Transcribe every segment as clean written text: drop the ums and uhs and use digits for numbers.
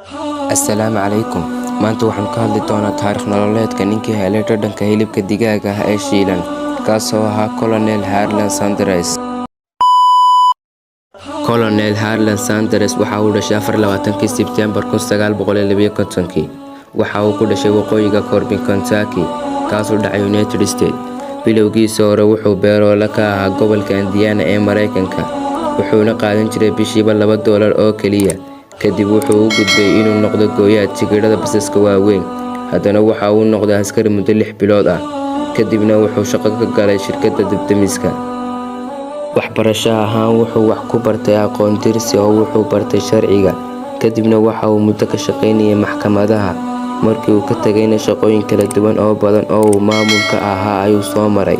Assalaamu calaykum. Maanta waxaan ka hadli doonaa taariikh nololeedka ninkii helay dhadhanka hilibka digaaga ah ee shiilan, kaasoo ahaa Colonel Harland Sanders. Colonel Harland Sanders waxa uu dhashay 24-kii Sebtembar 1952. Waxa uu ku dhashay waqooyiga Corbin, Kentucky, kaasoo dhacay United States. Bilowgiisii hore wuxuu beerole ka ahaa gobolka Indiana ee Mareykanka, wuxuuna qaadan jiray bishiiba $2 oo keliya. Kadib wuxuu u gudbay inuu noqdo gooyaha tigidhada basaska waaweyn. Haddana waxa uu noqday askari muddo 6 bilood ah, kadibna wuxuu shaqo ka galay shirkadda dab-demiska. Waxbarasho ahaan wuxuu wax ku bartay aqoon dersi oo wuxuu bartay sharciga, kadibna waxa uu muddo ka shaqaynayay maxkamadaha. Markii uu ka tagayna shaqooyin kala duwan oo badan oo uu maamul ka ahaa ayuu soo maray.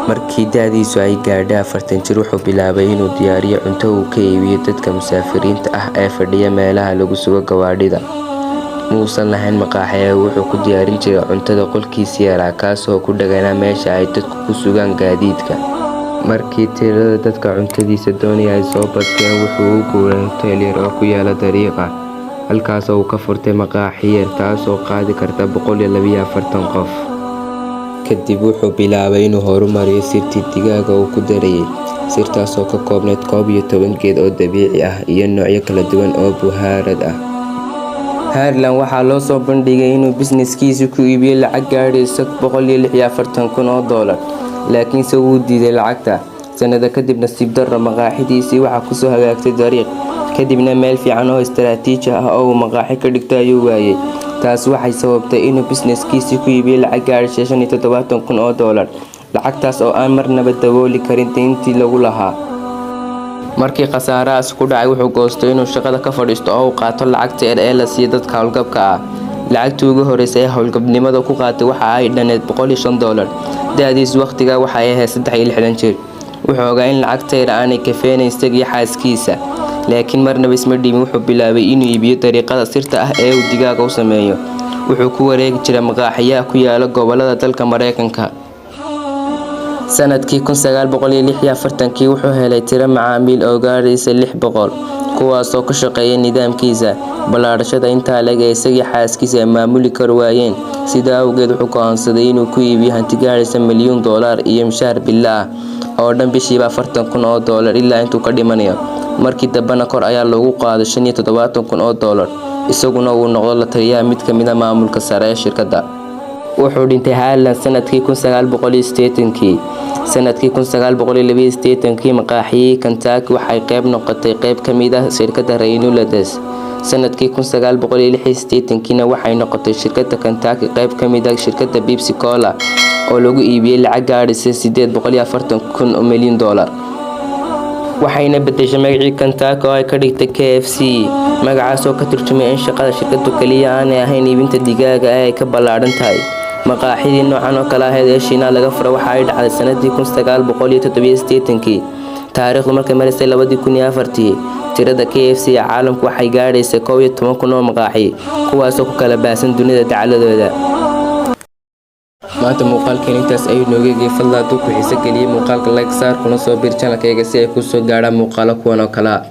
Markii da'diisu ay gaadhay 40 jir, wuxuu bilaabay inuu diyaariyo cunto uu ka iibiyo dadka musaafiriinta ah ee fadhiya meelaha lagu sugo gawaadhida. Muusan lahayn maqaaxi ee wuxuu ku diyaarin jiray cuntada qolkiisa yaraa, kaasoo ku dhegganaa meesha ay dadku ku sugaan gaadiidka. Markii tirada dadka cuntadiisa doonaya ay soo bateen, wuxuu u guuray huteel yar oo ku yaalla dariiqa, halkaasoo uu ka furtay maqaaxi yar taasoo qaadi karta 142 qof. Kadib wuxuu bilaabay inuu horumariyo sirtii digaaga uu ku darayay, sirtaasoo ka koobnayd 11 geed oo dabiici ah iyo noocyo kala duwan oo buhaarad ah. Harland waxaa loo soo bandhigay inuu businesskiisa ku iibiyo lacag gaadhaysa $146,000, laakiinse wuu diiday lacagta. Sanado kadib, nasiib darro, maqaaxidiisii waxaa kusoo hagaagtay dariiq, kadibna meel fiican oo istaraatiiji ah oo uu maqaaxi ka dhigto ayuu waayay. Taasi waxay sababtay inuu businesskiisii ku iibiyo lacag gaadhaysa $75,000, lacagtaas oo aan marnaba dabooli karin deyntii lagu lahaa. Markii khasaarahaasi ku dhacay, wuxuu goostay inuu shaqada ka fadhiisto oo uu qaato lacagta yar ee la siiyo dadka howlgabka ah. Lacagtii ugu horeysay ee howlgabnimada ku qaatay waxa ay dhaneyd $105. Da'diisu wakhtigaa waxa ay ahayd 63 jir. Wuxuu ogaa in lacagta yar aanay kafeenayn isaga iyo xaaskiisa, laakiin marnaba isma dhiibin. Wuxuu bilaabay inuu iibiyo dariiqada sirta ah ee uu digaaga u sameeyo. Wuxuu ku wareegi jiray maqaaxiyaha ku yaala gobolada dalka Mareykanka. Sanadkii 1946-kii wuxuu helay tiro macaamiil oo gaadhaysa 600, kuwaasoo ku shaqeeya nidaamkiisa. Ballaadhashada intaa le'eg ee isaga iyo xaaskiisa ay maamuli kari waayeen, sidaa awgeed wuxuu go'aansaday inuu ku iibiyo hanti gaadhaysa $1 milyan iyo mushaar bille ah oo dhan bishiiba $40,000 ilaa intuu ka dhimanayo. Markii dambena kor ayaa loogu qaaday $75,000, isaguna uu noqdo la taliyaha mid ka mid ah maamulka sare ee shirkadda. Wuxuu dhintay Harland sanadkii 1980-kii. Sanadkii 1982-kii maqaaxiyihii Kentucky waxay qayb noqotay qayb ka mid ah shirkadda Reynolds. Sanadkii 1986-kiina waxay noqotay shirkadda Kentucky qayb ka mid ah shirkadda Pepsi Cola oo lagu iibiyay lacag gaadhaysa $840 milyan. Waxayna bedeshay magacii Kentucky oo ay ka dhigtay KFC, magacaas oo ka turjumaya in shaqada shirkaddu kaliya aanay ahayn iibinta digaaga ee ay ka ballaadhan tahay. Maqaaxidii noocan oo kale ahayd ee Shiinaha laga furay waxa ay dhacday sanadii 1987-kii. Taariikhdu markay maraysay 2004-tii, tirada KFC ee caalamku waxay gaadhaysay 11,000 oo maqaaxi, kuwaasoo ku kala baahsan dunida dacaladeeda. Maanta muuqaalkeen intaas ayuu nooga eegay. Fadlan hadduu ku xiiso geliyay muuqaalka, like saar, kuna soo biir channelkayga si ay kuu soo gaadhaan muuqaalo kuwan oo kale ah.